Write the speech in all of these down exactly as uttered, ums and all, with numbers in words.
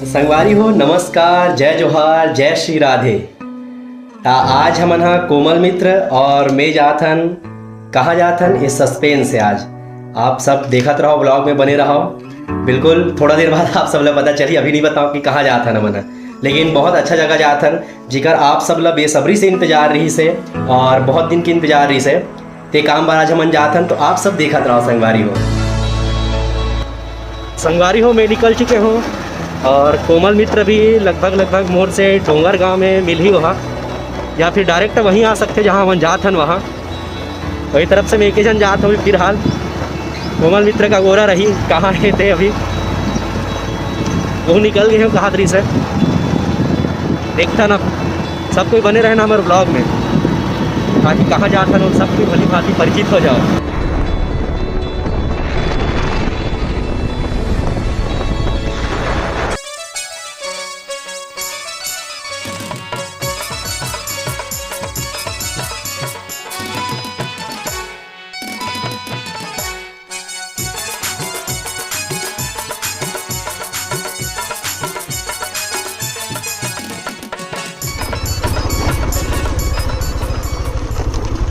संगवारी हो, नमस्कार, जय जोहार, जय श्री राधे। ता आज हमन हा कोमल मित्र और मैं जाथन, कहाँ जाथन, ये सस्पेंस है। आज आप सब देखत रहो, ब्लॉग में बने रहो। बिल्कुल थोड़ा देर बाद आप सब ला पता चली, अभी नहीं बताओ कि कहाँ जाथन हमन हा, लेकिन बहुत अच्छा जगह जाथन, जिकर आप सब ला बेसब्री से इंतजार रही से और बहुत दिन के इंतजार रही से। ते काम बर आज हमन जाथन, तो आप सब देखत रहो संगवारी हो। संगवारी हो, मैं निकल चुके हूँ और कोमल मित्र भी लगभग लगभग मोर से डोंगर गांव में मिलही वहाँ, या फिर डायरेक्ट वहीं आ सकते जहाँ हमन जात हन वहाँ। वही तरफ से मैं एक ही जन जात हूँ फिलहाल। कोमल मित्र का गोरा रही कहाँ है ते अभी, वो निकल गए हो कहाँ तरी से। देखता ना, सब कोई बने रहना हमारे ब्लॉग में, ताकि कहाँ जात हन सब कोई भली भांति परिचित हो जाओ।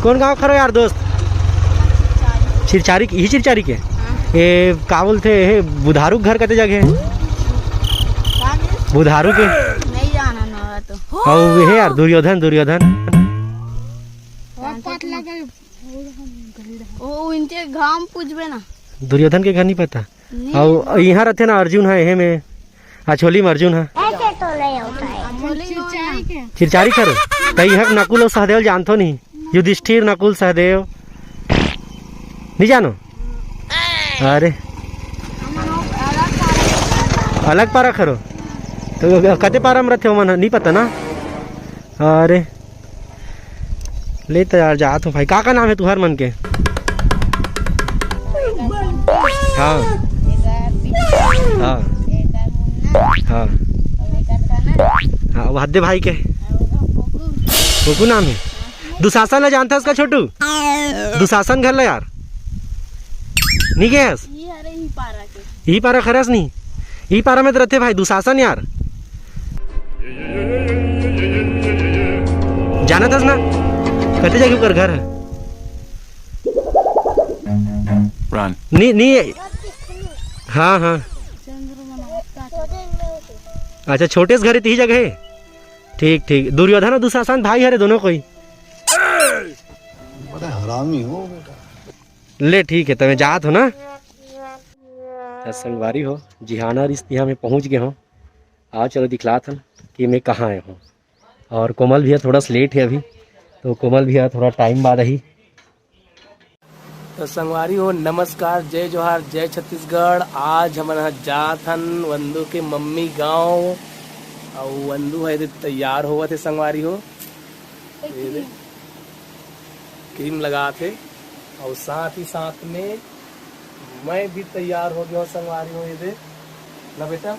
कौन गांव खरो यार दोस्त? चिरचारी के, ही चिरचारी के? हाँ। ए, का बोलते हे, बुधारू के घर कते जगह है? का के? बुधारू के? नहीं जाना ना तो। अउ हे यार, दुर्योधन, दुर्योधन। ओ, इनके गांव पूछबे ना। दुर्योधन के घर नहीं पता? नहीं। अउ यहाँ रहते ना अर्जुन है, हे में। अछोली में अर्जुन है। ऐसे तो नहीं होता है। चिरचारी खरो। त यहाँ नकुल और सहदेव जानतो नहीं। युधिष्ठिर, नकुल, सहदेव। नहीं जानो? अरे। अलग पारा खरो। तो कते पारा में रहते हो मन, नहीं पता ना? अरे। ले तो यार, जात हूँ भाई। का, का नाम है तुहर मन के? हाँ। हाँ। हाँ। हाँ, वो हद्दे भाई के। कोकू नाम है। दुशासन ला जानता है उसका छोटू? दुशासन घर ला यार। नहीं गए? यही पारा खरस नहीं। यही पारा में तो रहते भाई, दुशासन यार। जानत हस ना? कते जाके ओकर घर है? नी, नी। हाँ, हाँ। अच्छा, छोटे से घर है, तिही जगह है। ठीक, ठीक। दुर्योधन और दुशासन भाई हरे दोनों कोई। बड़ा हरामी हो बेटा। ले, ठीक है, त मैं जात हूँ ना। त संगवारी हो, जिहाना रिश्तिया में पहुँच गए हो। आओ, चलो दिखलात हन कि मैं कहाँ आए हूँ। और कोमल भैया थोड़ा सा लेट है अभी, तो कोमल भैया थोड़ा टाइम बाद आई। तो संगवारी हो, नमस्कार, जय जोहार, जय छत्तीसगढ़। आज हमन ह जात हन वंदू के मम्मी गाँव। अउ वंदू है तैयार होवत है संगवारी हो। ये दे, क्रीम लगात हे अउ साथ ही साथ में मैं भी तैयार हो गया हूँ संगवारी हो। ये दे ना बेटा,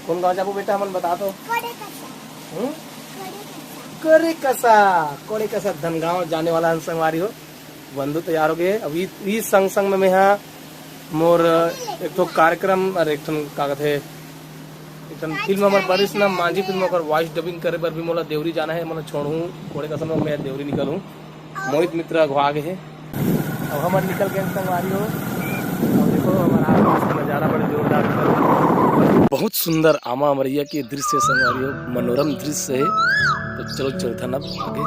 कौन गाँव जाबो बेटा, हमन बता तो। कोड़े कसा। हम्म? कोड़े कसा। कोड़े कसा, कोड़े कसा धनगांव जाने वाला हन संगवारी हो। बंधु तैयार हो गए। अब ई, ई संग संग में मैं हा मोर एक ठो कार्यक्रम, अरे एक ठन का कथे, एक ठन फिल्म हमर बनिस ना, मांझी फिल्म, ओकर वॉइस डबिंग करे बर भी मोला देवरी जाना है। मोला छोड़हूँ कोड़े कसा में, मैं देवरी निकलहूँ। मोहित मित्र अगुवा गे हे। अब हमर निकल गए संगवारी हो। अब देखो हमर आसपास का नजारा बड़े जोरदार है। बहुत सुंदर आमा अमरिया के दृश्य संगवारी हो, मनोरम दृश्य है। तो चलो चलथन अब आगे।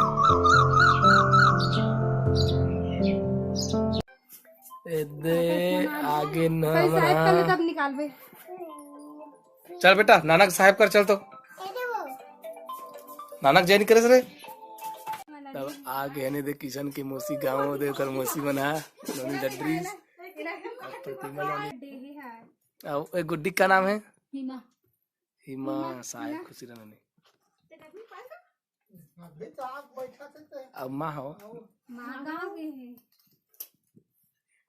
ए दे, आगे न पैसा हमरा। एक तले तब निकालबे। चल बेटा, नानक साहेब कर चल तो। नानक जय नहीं करे रे। तब आ गए ने दे किशन के मौसी गाँव, दे ओकर मौसी मन हा, नोनी डड्रीस। अब प्रतिमा नोनी। अब ए गुड्डी का नाम है? हिमा। हिमा, हिमा, साहेब हिमा। खुशी रहना नहीं। अब माँ हो। माँ गाँव गए हैं।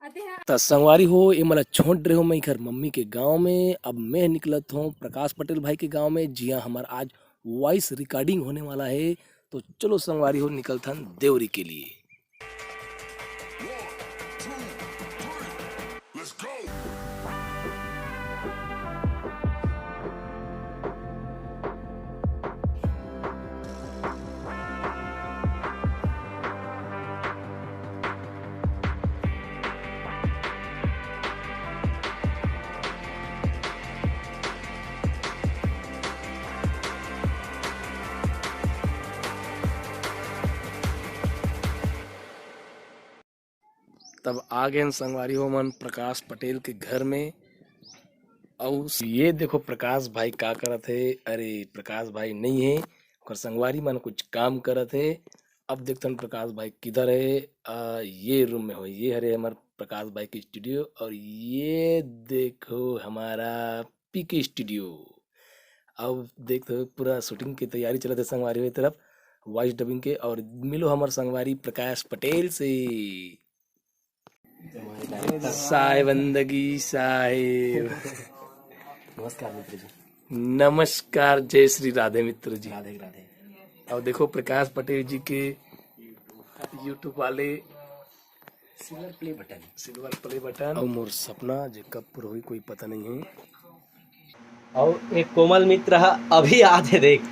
अते हाँ। त संगवारी हो, ए मोला छोड़ रहे हो मैं घर मम्मी के गांव में। अब मैं निकलत हूँ प्रकाश पटेल भाई के गांव में, जिहाँ हमार आज वॉइस रिकॉर्डिंग होने वाला है। तो चलो संगवारी हो, निकलथन देवरी के लिए। तब आ गए संगवारी हो मन प्रकाश पटेल के घर में। अउ ये देखो प्रकाश भाई का करत हे। अरे प्रकाश भाई नहीं है, ओकर संगवारी मन कुछ काम करत हे। अब देखथन प्रकाश भाई किधर है। आ, ये रूम में हो, ये हरे हमार प्रकाश भाई के स्टूडियो। और ये देखो हमारा पीके स्टूडियो। अब देखो पूरा शूटिंग की तैयारी चलत है संगवारी हो ए तरफ वॉइस डबिंग के। और मिलो हमार संगवारी प्रकाश पटेल से। साहेब बंदगी साहेब। नमस्कार मित्र जी। नमस्कार, जय श्री राधे मित्र जी। राधे राधे। अब देखो प्रकाश पटेल जी के यूट्यूब वाले silver play button. Silver play button. और मोर सपना जे कब पूरा होई कोई पता नहीं है। और एक कोमल मित्र ह अभी आत हे देख,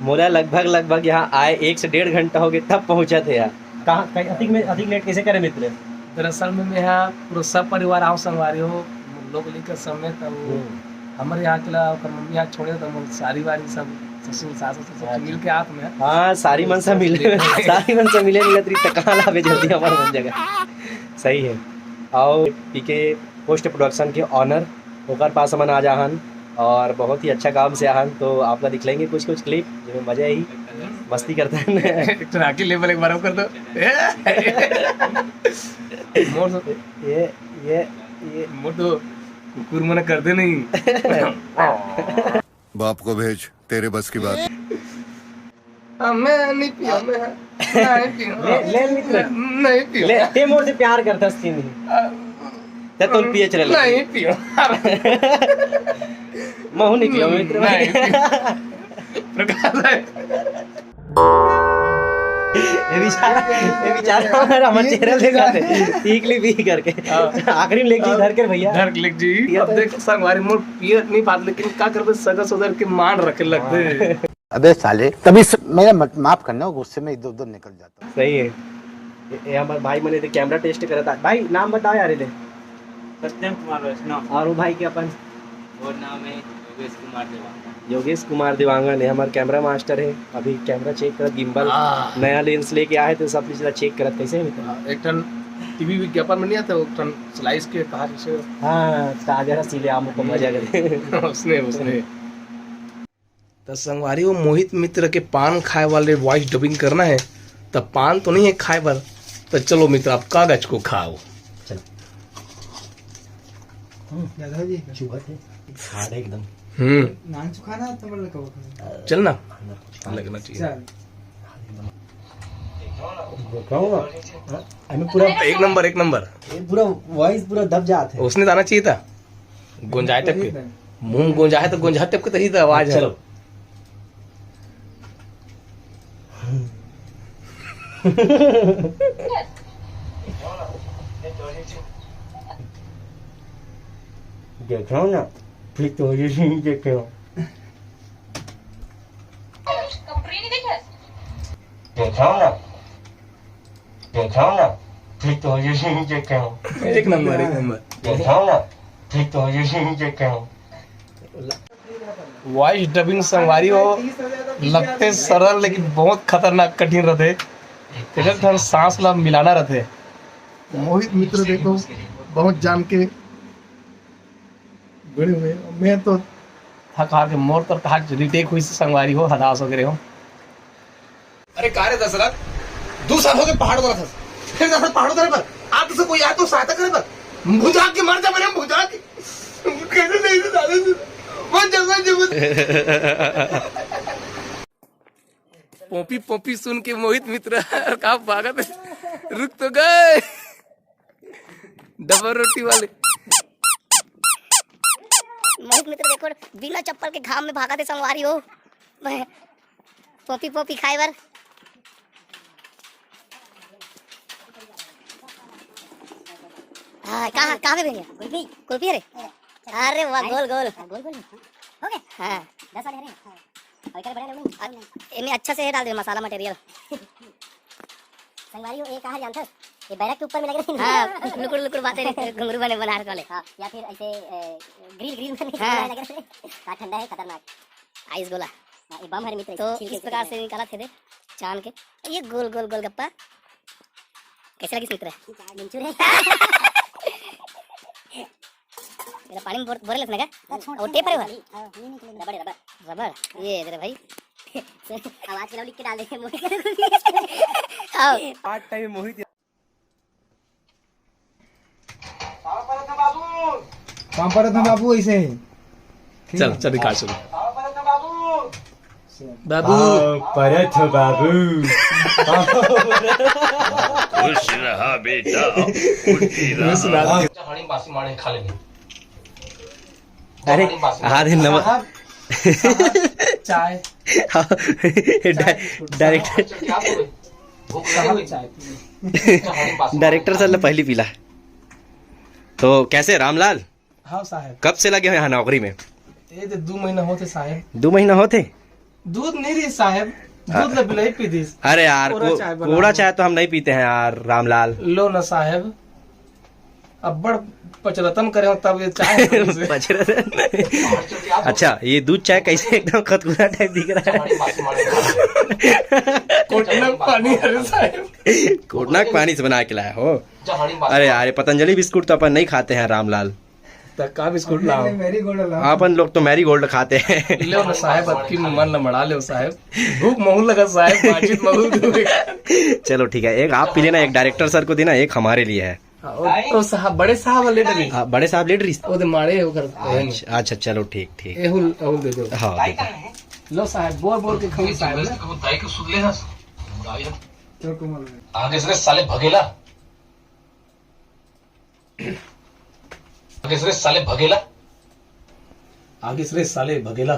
मोला लगभग लगभग यहाँ आए एक से डेढ़ घंटा हो गए तब पहुँचत हे यार। कहाँ कहीं अधिक में अधिक लेट कैसे करे मित्र? दरअसल में मैं यहाँ पूरा सब परिवार आओ संगवारी हो, लोग लेकर समेत। अब हम्म। हमारे यहाँ के ला ओकर मम्मी यहाँ छोड़े तो हम सारी बारी सब ससुर सास ससुर सब अच्छा। मिल के आत में। हाँ, सारी मन से मिले, सारी मन से मिले मिलत रही त कहाँ लाबे जल्दी हमार मन जगह। सही है। और पीके पोस्ट प्रोडक्शन के ऑनर, ओकर पास हमन आ जाहन और बहुत ही अच्छा काम से आहन, तो आप ला दिखलाएंगे कुछ कुछ क्लिप जेमे मजा ही मस्ती करते हैं। एक ठन आके लेवल एक बार और कर दो। मोर तो ये ये ये मोर तो कुकुर मन करते नहीं। बाप को भेज, तेरे बस की बात। हाँ, मैं नहीं पियो, मैं नहीं पियो। ले, ले मित्र। नहीं पियो। ले, ते मोर से प्यार करथस कि नहीं? आ, ते तोल पिए चले लगे। नहीं पियो। महू नहीं पियो, मित्र। नहीं पियो। प्रकाश है। ये बेचारा, ये बेचारा हमारा, हमारे चेहरा देखा थे। पी ली, पी करके। हाँ। आखिरी में लेके धर के भैया। धर के लेके जी। अब देख, संगवारी मोर पिए नहीं बात, लेकिन का करबे, सगा सोदर के मान रखे लगते। हाँ। अबे साले, तभी स-, मेरा मत-, माफ करना, गुस्से में इधर उधर निकल जाता हूँ। सही है। ये, ये हमारे भाई मने तो कैमरा टेस्ट करता। भाई, नाम बताओ यार, इधर। सत्यम कुमार वैष्णव। और वो भाई के अपन? वो नाम है योगेश कुमार देवांगन। योगेश कुमार देवांगन है, हमारे कैमरा मास्टर है। अभी कैमरा चेक करत, गिम्बल, हाँ। नया लेंस लेके आए तो सब चीज ला चेक करत। कैसे है मित्र? हाँ, एक ठन टीवी विज्ञापन में नहीं आता, वो ठन स्लाइस के कहा जैसे। हाँ, ताजा रसीले आम को मजा करे। उसने, उसने। त संगवारी हो, मोहित मित्र के पान खाए वाले वॉइस डबिंग करना है, त पान तो नहीं है खाए बर, त चलो मित्र, आप कागज को खाओ। चलो। हम्म। दादाजी। चुभत है। हार्ड है एकदम। हम्म। नान चुखाना है, तो मतलब कब खाना? चल ना। लगना चाहिए। चल। देखाओ ना। हाँ, अभी पूरा एक नंबर, एक नंबर। ये पूरा वॉइस पूरा दब जात है। उसने तो आना चाहिए था। गुंजाए तब के। मुंह गुंजाए तो गुंजाए तब के तही तो आवाज है। चलो। देखाओ ना, फिर तो ये नहीं देखे हो। देखाओ ना, देखाओ ना, फिर तो ये नहीं देखे हो। एक नंबर, एक नंबर। देखाओ ना, फिर तो ये नहीं देखे हो। वॉइस डबिंग संगवारी हो, लगते सरल लेकिन बहुत खतरनाक कठिन रहते। एक ठन सांस ला मिलाना रहते। मोहित मित्र देखो, बहुत जान के बड़े हुए। मैं तो थक हार के मोर तर कहा रिटेक हुई से संगवारी हो, हताश हो गए हो। अरे का रे दशरथ, दू साल हो गए पहाड़ उतरत हस, फिर दशरथ पहाड़ उतरे पर आप तुझसे कोई आया तो सहायता करे पर भुजा के मर जा मेरे भुजा के। कैसे नहीं से साले से मर जा, मर जा, मर जा। पोपी पोपी सुन के मोहित मित्र का भागत हे। रुक तो गए डबल रोटी वाले। मोहित मित्र देखो, बिना चप्पल के घाम में भागत हे संगवारी हो। पोपी पोपी खाए बर। हाँ, कहाँ, कहाँ पे भैया? कुल्फी। कुल्फी रे? अरे वाह, गोल, गोल। हाँ, गोल, गोल। हो गए? हाँ। दस वाले हरे? हाँ। और क्या बड़ा लोग नहीं? एमे अच्छा से ये डाल दे, मसाला मटेरियल। संगवारी हो, ये कहाँ जानथस? ये बैरक के ऊपर में लगे रही। हाँ, लुकुर लुकुर बातें रे, घुंगरू बने बनारस वाले। हाँ, या फिर ऐसे, ए, ग्रिल, ग्रिल बने हाँ। लगे रहे। हाँ, ठंडा है, खतरनाक। आइस गोला। हाँ, ये बम हरे मित्र, तो छील के इस प्रकार से निकाला थे दे, छान के। ये गोल, गोल, गोलगप्पा। कैसे लगिस मित्र? मिंचुर है। मेरा पानी में बोर-, बोरे लेते ना क्या? हाँ, छोड़, वो छोड़, टेप हरे छोड़, हुआ? हाँ, ये नहीं निकलेगा। रबड़ है, रबड़। रबड़? ये दे रे भाई। आवाज के लिख के डाल दे, मोहित। आओ। पार्ट टाइम मोहित। काम परत ना बाबू, ऐसे ही। ठीक चल, है। चल, निकाल शुरू। काम परत ना बाबू। बाबू। आओ, परत हो बाबू। खुश रहा बेटा, फुर्ती रहा। हड़ी मासी माड़े खा लेंगे। अरे, हड़ी मासी। आधे नमक। साहब, साहब, चाय। हाँ, डाइ-, डायरेक्टर। अच्छा, क्या बोले? भूख लगी साहब, हुई? चाय पी। हड़ी मासी डायरेक्टर माड़े सर ने पहली पीला। तो कैसे रामलाल? हाँ साहब। कब से लगे हो यहाँ नौकरी में? ये तो दो महीना होते साहब। दो महीना होते? दूध नहीं रही साहब, दूध ले बिलाई पी दी। अरे यार, कोरा को-, चाय बना कोरा लो। चाय तो हम नहीं पीते हैं यार, रामलाल। लो ना साहब, अब्बड़ पचरतन करे हो तब ये चाय। पचरतन। अच्छा, ये दूध चाय कैसे एकदम खतकुरा टाइप दिख रहा है? कोटना पानी है साहब। कोटना के पानी से बना के लाया हो? अरे यार, ये पतंजलि बिस्कुट तो अपन नहीं खाते हैं रामलाल। त का बिस्कुट लाओ? अपन लोग तो मैरीगोल्ड खाते हैं। लो ना साहब, अबकी मन ल मड़ा लो साहब। भूख महू लगा साहब, बातचीत महू दूर। चलो ठीक है, एक आप पी लेना, एक डायरेक्टर सर को देना, एक हमारे लिए है। हाँ, ओ, ओ साहब, बड़े साहब ले डरी। हाँ, बड़े साहब ले डरी। ओ दे मारे हो कर। अच्छा, अच्छा, चलो ठीक, ठीक। ए हुल, हुल दे दो। हाँ, दे दो। लो साहब, बोल बोल के खाऊं साहब ना। आगे से साले भगेला। आगे से साले भगेला। आगे से साले भगेला।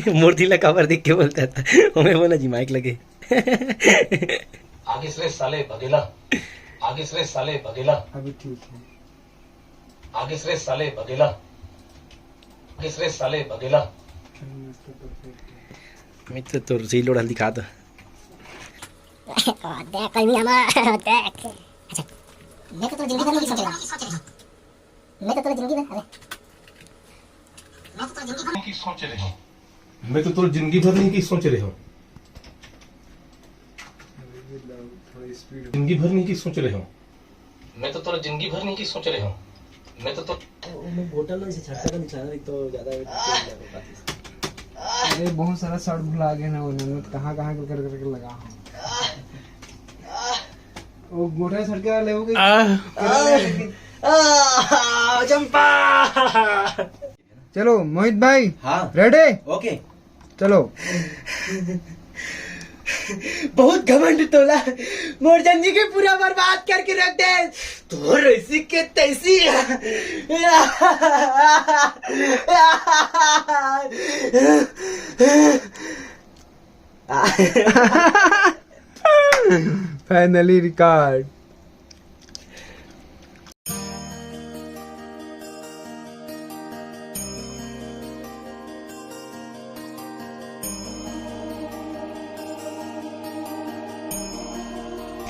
मूर्ति ला काबर देख के बोलता था? हमें बोला जी माइक लगे। आगे से साले भगेला। आगे से साले भगेला। अभी ठीक है। आगे से साले भगेला। आगे से साले भगेला। मित्र, तोर रील उड़ल दिखा दो। देख, कल भी हमारा, देख। अच्छा, मैं तो तोर जिंदगी भर नहीं सोच रहा। मैं तो तोर जिंदगी भर, अरे। मैं तो तोर जिंदगी भर नहीं की सोच रहे हो। जिंदगी भर नहीं की सोच रहे हो। मैं तो तोर जिंदगी भर नहीं की सोच रहे हो। मैं तो तोर वो मैं बोतल में से छाटता का निशाना नहीं तो ज्यादा वेट कर जाता। अरे, बहुत सारा शर्ट भुला गए ना, उन्होंने कहाँ, कहाँ कर, कर, कर, कर लगा हो। वो गोटा छटके वाले हो गए। आह। आह, चंपा। चलो, मोहित भाई। हाँ। रेडी? ओके। चलो। बहुत घमंड तोला, मोर जिंदगी पूरा बर्बाद करके रख दे। तोर ऐसी के तैसी। Finally record।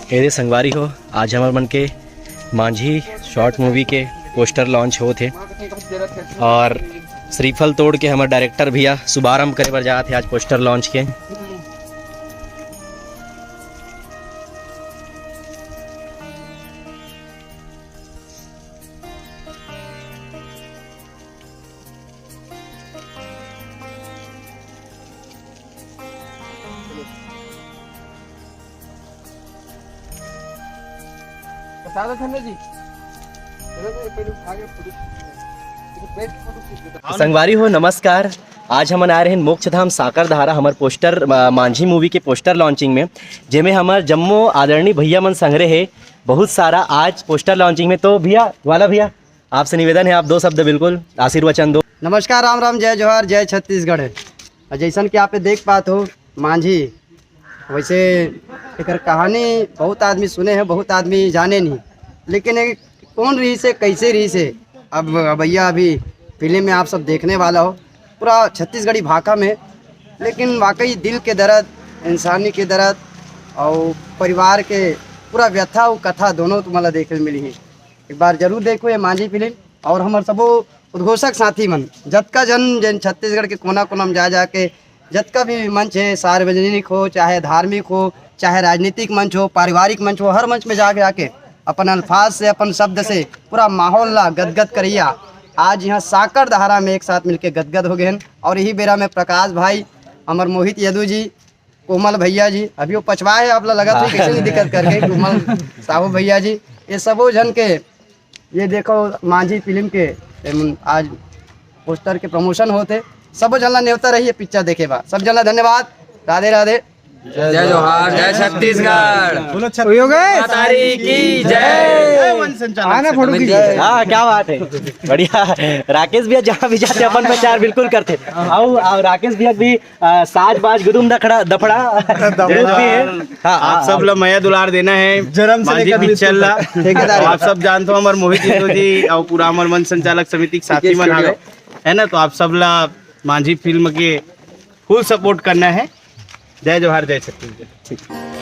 ए रे संगवारी हो, आज हमर मन के मांझी शॉर्ट मूवी के पोस्टर लॉन्च होत हे और श्रीफल तोड़ के हमर डायरेक्टर भैया शुभारंभ करे बर जात हे आज पोस्टर लॉन्च के। प्रसाद धन्य जी। अरे भाई, पहले उठा के फोटो खींच ले। इधर बैठ के फोटो खींच ले। संगवारी हो, नमस्कार। आज हमन आए रहेन मोक्ष धाम साकर धारा, हमर पोस्टर, अ, मांझी मूवी के पोस्टर लॉन्चिंग में, जेमे हमर जम्मो आदरणीय भैया मन संघरे हे बहुत सारा आज पोस्टर लॉन्चिंग में। तो भैया, ग्वाला भैया, आपसे निवेदन है, आप दो शब्द बिल्कुल आशीर्वचन दो। नमस्कार, राम राम, जय जोहार, जय छत्तीसगढ़। और जैसन कि आप ये देख पात हो, मांझी, वैसे एकर कहानी बहुत आदमी सुने हैं, बहुत आदमी जाने नहीं, लेकिन ये कौन रहिस हे, कैसे रहिस हे, अब भैया अभी फिल्म में आप सब देखने वाला हो। पूरा छत्तीसगढ़ी भाखा में, लेकिन वाकई दिल के दर्द, इंसानी के दर्द और परिवार के पूरा व्यथा और कथा दोनों तुम्हारा देखे मिली है। एक बार जरूर देखो ये मांझी फिल्म। और हमर सबो उद्घोषक साथी मन, जतका जन जन छत्तीसगढ़ के कोना कोना में जा जाके जतका भी मंच है, सार्वजनिक हो, चाहे धार्मिक हो, चाहे राजनीतिक मंच हो, पारिवारिक मंच हो, हर मंच में जाके जाके अपन अल्फाज से, अपन शब्द से पूरा माहौल ला गदगद करैया आज यहाँ साकर धारा में एक साथ मिलके गदगद हो गए हैं। और यही बेरा में प्रकाश भाई, हमर मोहित यदु जी, कोमल भैया जी, अभी वो पछवा है, आप ला लगा तो हाँ। कैसे नहीं दिक्कत करके, कोमल साहू भैया जी, ये सबो जन के, ये देखो मांझी फिल्म के, एम, आज पोस्टर के प्रमोशन होते, सबो जन ला नेवता रही है पिक्चर देखे बा। सब जन ला धन्यवाद, राधे राधे। जय जोहार, जय छत्तीसगढ़। बोलो छत्तीसगढ़। हो गए? माता दी की जय। आना फोटो खींच। हाँ, क्या बात है, बढ़िया। राकेश भैया जहाँ भी जाते अपन प्रचार बिल्कुल करते। आओ, आओ, राकेश भैया भी, आ, साज बाज गुदुम दखड़ा दफड़ा जरूर भी है। हाँ, आप हाँ, सब हाँ। ला मया दुलार देना है जरम से मांझी लेकर पिक्चर ला। ठेकेदार। आप सब जानते हो हमारे मोहित यादव जी और पूरा हमारे मंच संचालक समिति के साथी मन हावे, है ना, तो आप सब ला मांझी फिल्म के फुल सपोर्ट करना है। जय जोहार, जय छत्तीसगढ़।